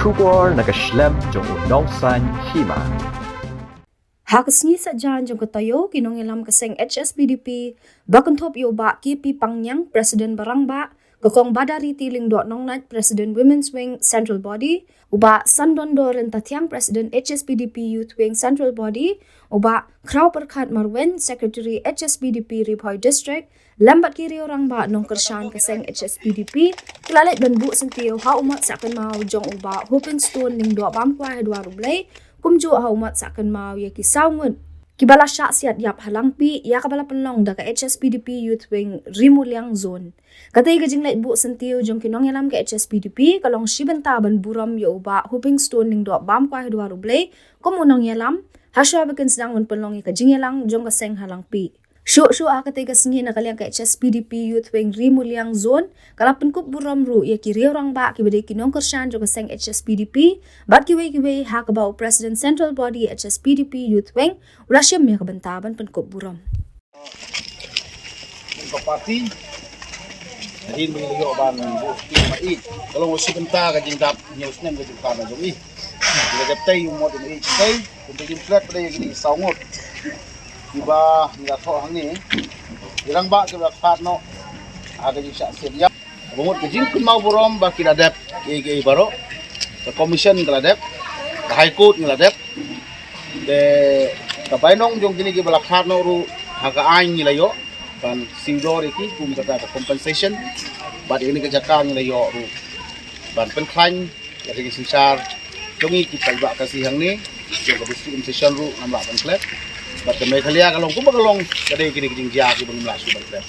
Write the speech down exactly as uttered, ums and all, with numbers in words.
Khubor na ka shlem jong u nongsan hima. Ha ka sngi Saitjaiñ jong ka taïew, ki nongïalam ka seng H S P D P ba kynthup ïa u Bah K P Pangniang, President ba rangbah, ka Kong Badariti Lyngdoh Nongnait, President Women's Wing Central Body, u Bah Sandondor Ryntathiang, President H S P D P Youth Wing Central Body, u Bah Khrawpyrkhat Marwein, Secretary H S P D P Ri Bhoi District, lem bad ki riew rangbah nongkyrshan ka seng H S P D P, ki la leit ban buh syntiew ha u mot sah kynmaw jong u Bah Hopingstone Lyngdoh Bamkwai ha dwar U Blei, kumjuh ha u mot sah kynmaw ïa ki saw ngut kiba la shah siat ïap ha Langpih, ïa kaba la pynlong da ka H S P D P Youth Wing Ri Muliang Zone. Katei ka jingleit buh syntiew jong ki nongïalam ka H S P D P ka long shi bynta ban burom ïa u Bah Hopingstone Lyngdoh Bamkwai ha dwar U Blei kum u nongïalam, hashwa ba kin sdang ban pynlong ïa ka jingïalang jong ka seng ha Langpih. Shuh shuh ha katei ka sngi, na ka liang ka H S P D P Youth Wing Ri Muliang Zone ka la pynkup burom ruh ïa ki riew rangbah kiba dei ki nongkyrshan jong ka seng H S P D P bad kiwei kiwei, ha kaba u President Central Body H S P D P Youth Wing u la shim ïa ka bynta ban pynkup burom. Ka party hadien ba ngi la ïoh ban buh ki ma i, ka long shi bynta ka jingdap hynñiew snem ka jingkam jong i. Ngi la dep tei u mot jong i tei, kumta jingplet ba dei ki saw ngut kiba ngi la thoh hangne, ki rangbah kiba khlad noh ha ka jingshah siat ïap. Ba mut ka jingkynmaw burom ba ki la dep kiei kiei baroh, ka commission ka la dep, ka High Court ngi la dep. Te ka bainong jong kine kiba la khlad noh ruh, ha ka aiñ ngi la ïoh ban siew dor ïa ki kum kata ka compensation. Bad ïa kane ka jaka ngi la ïoh ruh ban pynkhlaiñ ïa ka jingsynshar jong ngi ki paidbah Khasi hangne. Jong ka District Administration ruh ngam lah ban klet. Bad ka Meghalaya ka long kumba ka long, ka dei kine ki jingjia kiba ngim lah shuh ban klet.